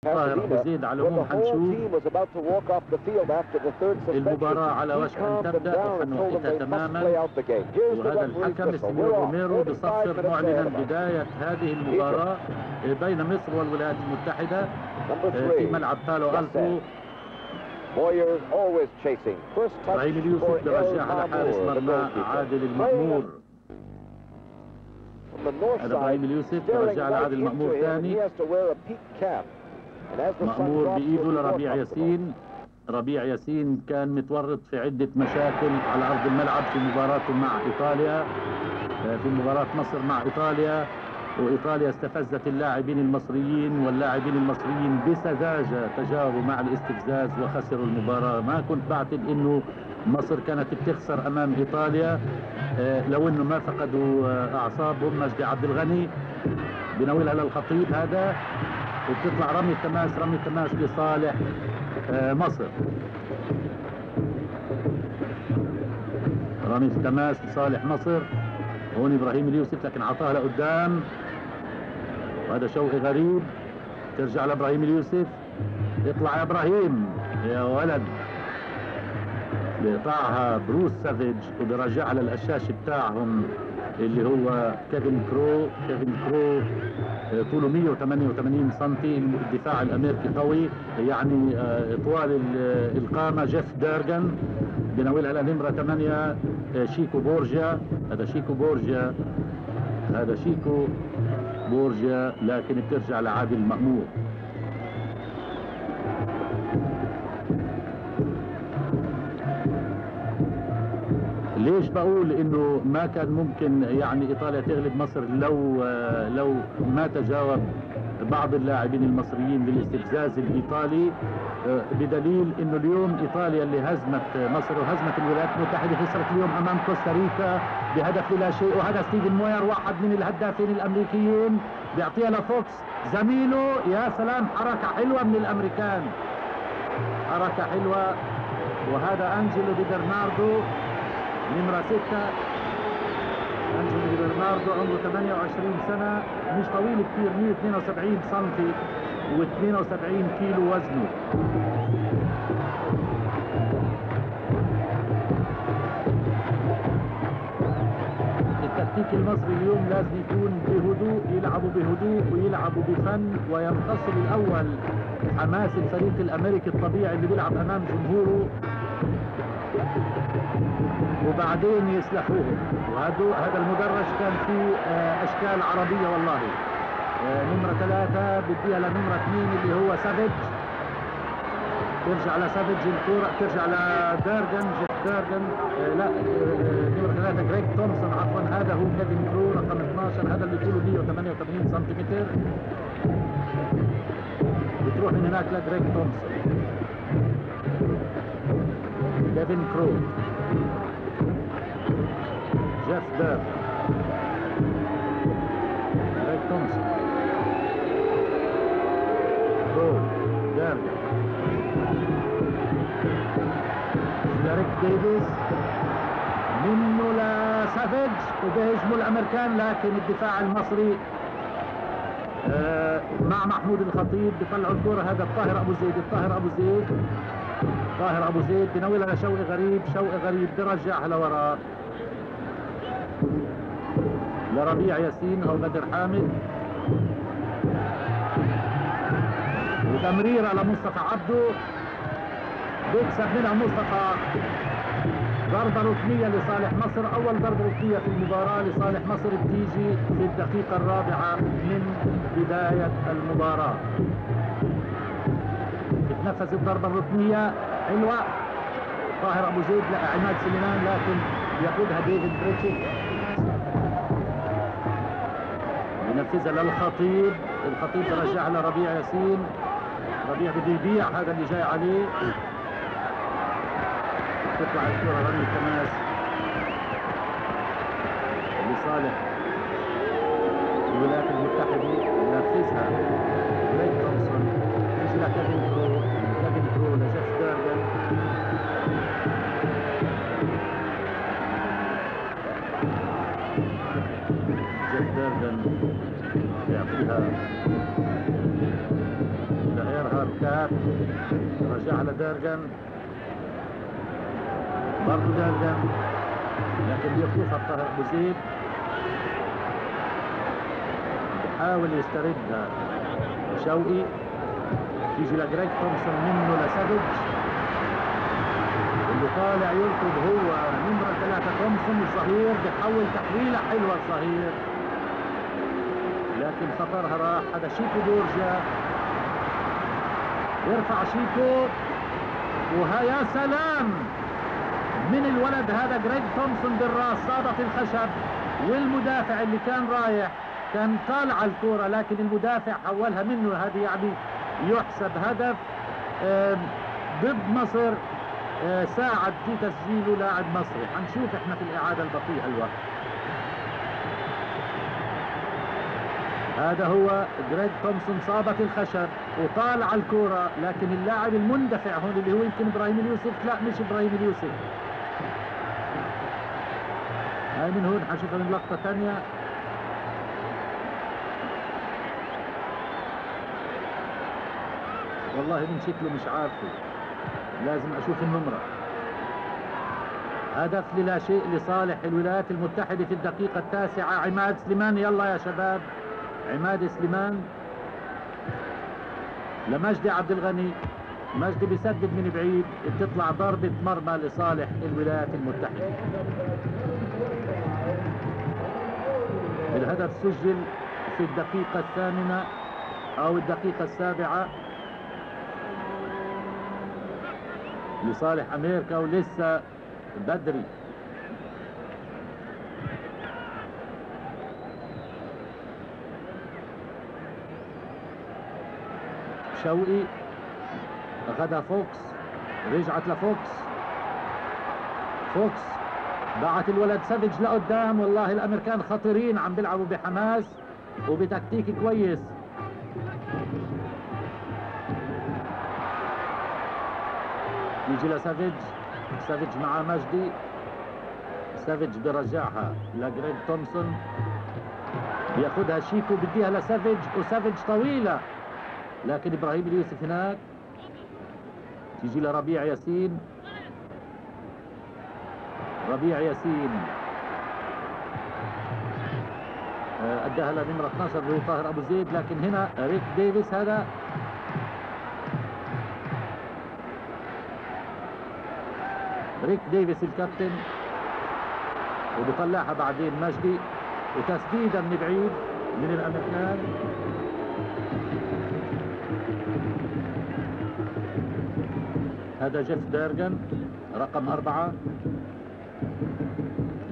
طاهر أبو زيد. على العموم حنشوف المباراة على وشك أن تبدأ وحنوقفها تماما، وهذا الحكم السنيور روميرو بصفر معلنا بداية هذه المباراة بين مصر والولايات المتحدة في ملعب بالو ألتو. إبراهيم اليوسف برجعها على حارس مرمى عادل المأمور. هذا إبراهيم اليوسف برجعها لعادل المأمور ثاني. مأمور بإيده لربيع ياسين. ربيع ياسين كان متورط في عدة مشاكل على أرض الملعب في مباراته مع إيطاليا، في مباراة مصر مع إيطاليا، وإيطاليا استفزت اللاعبين المصريين، واللاعبين المصريين بسذاجة تجاوبوا مع الاستفزاز وخسروا المباراة. ما كنت بعتقد إنه مصر كانت بتخسر أمام إيطاليا لو إنه ما فقدوا أعصابهم. مجدي عبد الغني بناولها للخطيب هذا، وبتطلع رمي التماس، رمي التماس لصالح مصر. رمي التماس لصالح مصر. هون إبراهيم اليوسف لكن عطاها لقدام، وهذا شوقي غريب. ترجع لإبراهيم اليوسف، اطلع يا إبراهيم يا ولد. بيقطعها بروس سافيج وبيرجعها للقشاش بتاعهم اللي هو كيفن كرو. كيفن كرو طوله 188 سنتي، الدفاع الامريكي قوي يعني طوال القامه. جيف دارجن بناولها لنمره 8 شيكو بورجيا. هذا شيكو بورجيا، هذا شيكو بورجيا، لكن بترجع لعادل مأمور. ليش بقول انه ما كان ممكن يعني ايطاليا تغلب مصر لو ما تجاوب بعض اللاعبين المصريين بالاستفزاز الايطالي، بدليل انه اليوم ايطاليا اللي هزمت مصر وهزمت الولايات المتحده خسرت اليوم امام كوستاريكا بهدف لا شيء. وهذا ستيفن موير واحد من الهدافين الامريكيين بيعطيها لفوكس زميله. يا سلام، حركه حلوه من الامريكان، حركه حلوه. وهذا انجلو دي برناردو نمرة 6. أنجلو دي برناردو عمره 28 سنة، مش طويل كثير، 172 سنتي و72 كيلو وزنه. التكتيك المصري اليوم لازم يكون بهدوء، يلعبوا بهدوء ويلعبوا بفن، وينتصر الأول حماس الفريق الأمريكي الطبيعي اللي بيلعب أمام جمهوره، وبعدين يسلحوهم. وهذا المدرج كان فيه اشكال عربيه والله. نمره 3 بديها لنمره 2 اللي هو سافيج. ترجع لسافيج الكوره، ترجع لدارجن، جيف دارجن، لا نمره 3 جريج تومسون عفوا. هذا هو كيفن كرو رقم 12، هذا اللي طوله 188 سنتيمتر. بتروح من هناك لجريج تومسون. كيفن كرو، جيف دارجن، جريج تومسون، كرو، دارجن، ريك ديفيز، منه لسافيج وبيهجموا الامريكان، لكن الدفاع المصري مع محمود الخطيب بيطلعوا الكرة. هذا الطاهر ابو زيد، الطاهر ابو زيد، طاهر ابو زيد بناولها لشوقي غريب، شوقي غريب برجعها لوراء لربيع ياسين او بدر حامد، وتمريره لمصطفى عبده بيكسب منها مصطفى. ضربة ركنية لصالح مصر، أول ضربة ركنية في المباراة لصالح مصر بتيجي في الدقيقة الرابعة من بداية المباراة. تتنفذ الضربة الركنية حلوة، طاهر أبو زيد عماد سليمان، لكن يقودها ديفيد بريتشيك. ينفذها للخطيب، الخطيب رجعها لربيع ياسين، ربيع بده يبيع هذا اللي جاي عليه. تطلع الكرة رمي التماس لصالح الولايات المتحدة، ينفذها كاب رجعها لديرجن، برضه ديرجن، لكن بيخطفها الطاهر ابو زيد، بحاول يستردها شوقي، تيجي لجريج تومسون منه لسافيج اللي طالع يركض هو نمرة 3 تومسون الظهير، بحول تحويلة حلوة الظهير لكن خطرها راح. هذا شيكو بورجيا، يرفع شيكو، وها يا سلام من الولد هذا جريج تومسون بالراس، صابت الخشب، والمدافع اللي كان رايح كان طالع الكرة لكن المدافع حولها منه. هذه يعني يحسب هدف ضد مصر، ساعد في تسجيله لاعب مصري. حنشوف احنا في الإعادة البطيئة الوقت. هذا هو جريج تومسون، صابت الخشب وطالع الكرة، لكن اللاعب المندفع هون اللي هو يمكن ابراهيم اليوسف، لا مش ابراهيم اليوسف، هاي من هون حنشوفها من لقطة ثانية. والله من شكله مش عارفه، لازم اشوف النمرة. هدف للا شيء لصالح الولايات المتحدة في الدقيقة 9. عماد سليمان، يلا يا شباب، عماد سليمان لمجدي عبد الغني، مجدي بيسدد من بعيد، بتطلع ضربة مرمى لصالح الولايات المتحدة. الهدف سجل في الدقيقة 8 أو الدقيقة 7 لصالح أمريكا، ولسه بدري. شوقي أخذها فوكس، رجعت لفوكس، فوكس بعت الولد سافيج لقدام. والله الأمريكان خطيرين، عم بيلعبوا بحماس وبتكتيك كويس. يجي لسافيج، سافيج مع مجدي، سافيج برجعها لجريج تومسون، بياخدها شيكو، بديها لسافيج، وسافيج طويلة لكن ابراهيم اليوسف هناك. تيجي لربيع ياسين، ربيع ياسين اداها لنمرة 12 اللي هو طاهر ابو زيد، لكن هنا ريك ديفيس، هذا ريك ديفيس الكابتن، وبطلعها بعدين مجدي، وتسديده من بعيد من الامريكان. هذا جيف ديرجن رقم 4.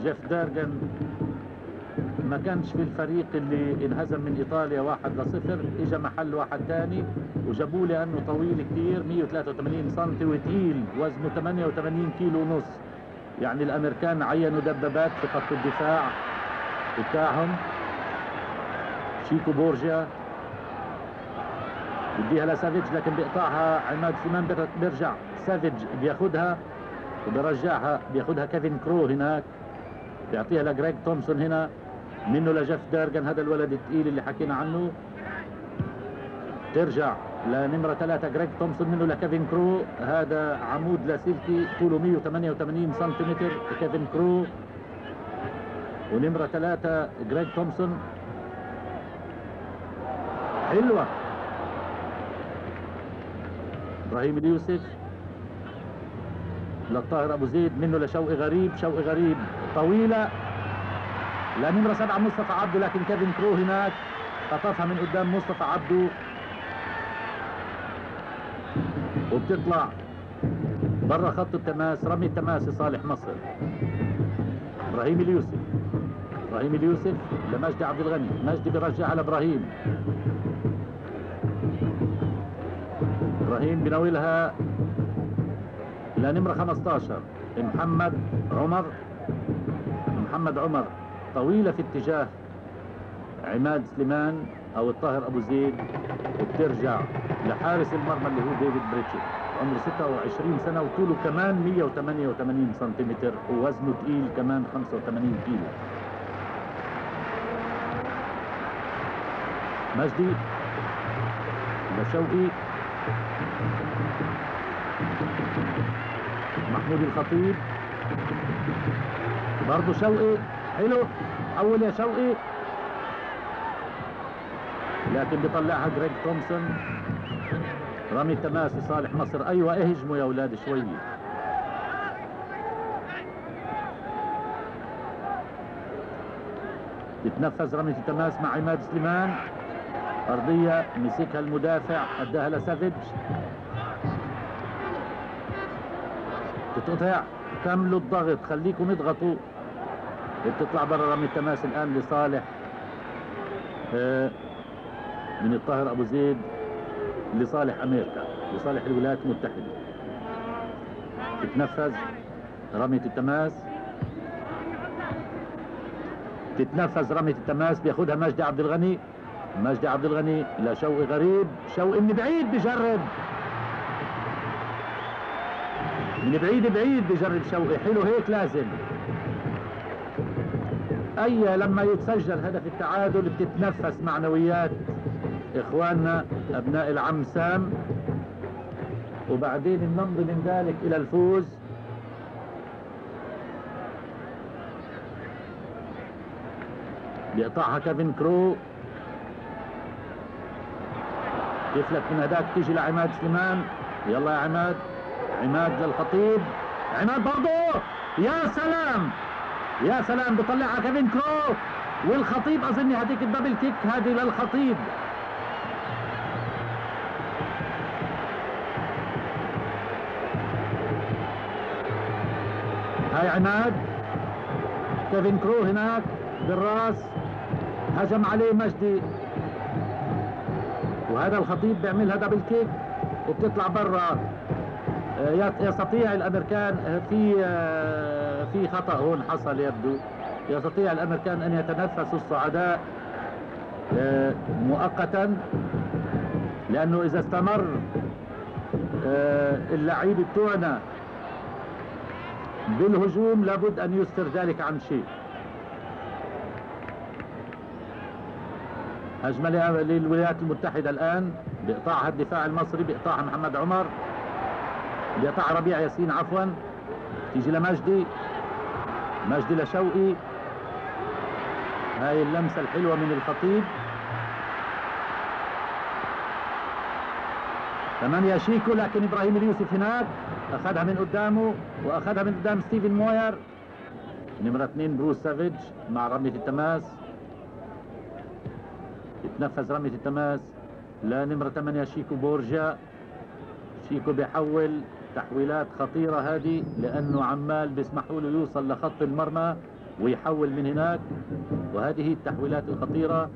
جيف ديرجن ما كانش في الفريق اللي انهزم من ايطاليا 1-0، اجى محل واحد ثاني وجابوه لانه طويل كثير، 183 سم وثقيل، وزنه 88 كيلو ونص. يعني الامريكان عينوا دبابات في خط الدفاع بتاعهم. شيكو بورجيا بديها لسافيج لكن بيقطعها عماد سليمان، بيرجع سافيج بياخدها وبرجعها، بياخدها كيفن كرو هناك، بيعطيها لجريج تومسون هنا، منه لجيف ديرجن هذا الولد الثقيل اللي حكينا عنه. ترجع لنمرة 3 جريج تومسون، منه لكيفن كرو، هذا عمود لاسلكي طوله 188 سنتيمتر كيفن كرو، ونمرة 3 جريج تومسون. حلوة ابراهيم اليوسف للطاهر ابو زيد، منه لشوقي غريب، شوقي غريب طويلة لنمرة 7 مصطفى عبده، لكن كيفن كرو هناك خطفها من قدام مصطفى عبده وبتطلع برا خط التماس، رمي التماس لصالح مصر. ابراهيم اليوسف، ابراهيم اليوسف لمجدي عبد الغني، مجدي بيرجعها لابراهيم، ابراهيم بناولها لنمرة 15 محمد عمر، محمد عمر طويلة في اتجاه عماد سليمان أو الطاهر أبو زيد، وبترجع لحارس المرمى اللي هو ديفيد بريتشيت، عمره 26 سنة وطوله كمان 188 سنتيمتر ووزنه تقيل كمان 85 كيلو. مجدي لشوقي، محمود الخطيب برضه شوقي، حلو، حول يا شوقي، لكن بيطلعها جريج تومسون. رمي التماس لصالح مصر. ايوه اهجموا يا اولاد شوي. تتنفذ رمية التماس مع عماد سليمان، أرضية مسكها المدافع أداها لسافيج، تتقطع. كملوا الضغط، خليكم اضغطوا. بتطلع برا رمية التماس الآن لصالح من الطاهر أبو زيد لصالح أمريكا، لصالح الولايات المتحدة. تتنفذ رمية التماس، تتنفذ رمية التماس، بياخدها مجدي عبد الغني. مجدي عبد الغني لشوقي غريب، شوقي من بعيد بجرب، من بعيد بعيد بجرب شوقي، حلو هيك لازم. اي لما يتسجل هدف التعادل بتتنفس معنويات اخواننا ابناء العم سام، وبعدين بنمضي من ذلك الى الفوز. بيقطعها كيفن كرو، تفلت من هداك، تيجي لعماد سليمان. يلا يا عماد، عماد للخطيب، عماد برضه، يا سلام يا سلام، بطلعها كيفن كرو والخطيب، اظن هذيك ال double kick هذه للخطيب. هاي عماد، كيفن كرو هناك بالراس، هجم عليه مجدي، وهذا الخطيب بيعملها double kick وبتطلع برا. يستطيع الامريكان في خطأ هون حصل يبدو، يستطيع الامريكان ان يتنفسوا الصعداء مؤقتا، لانه اذا استمر اللعيب بتوعنا بالهجوم لابد ان يسفر ذلك عن شيء. هجمة للولايات المتحدة الآن، بإقطاعها الدفاع المصري، بإقطاعها محمد عمر، بإقطاع ربيع ياسين عفوا، تيجي لمجدي، مجدي لشوقي. هاي اللمسة الحلوة من الخطيب. 8 شيكو، لكن إبراهيم اليوسف هناك أخذها من قدامه وأخذها من قدام ستيفن موير. نمرة 2 بروس سافيج مع رمية التماس، يتنفذ رمية التماس لنمرة 8 شيكو بورجا. شيكو بيحول تحويلات خطيرة هذه، لأنه عمال بيسمحوا له يوصل لخط المرمى ويحول من هناك، وهذه التحويلات الخطيرة.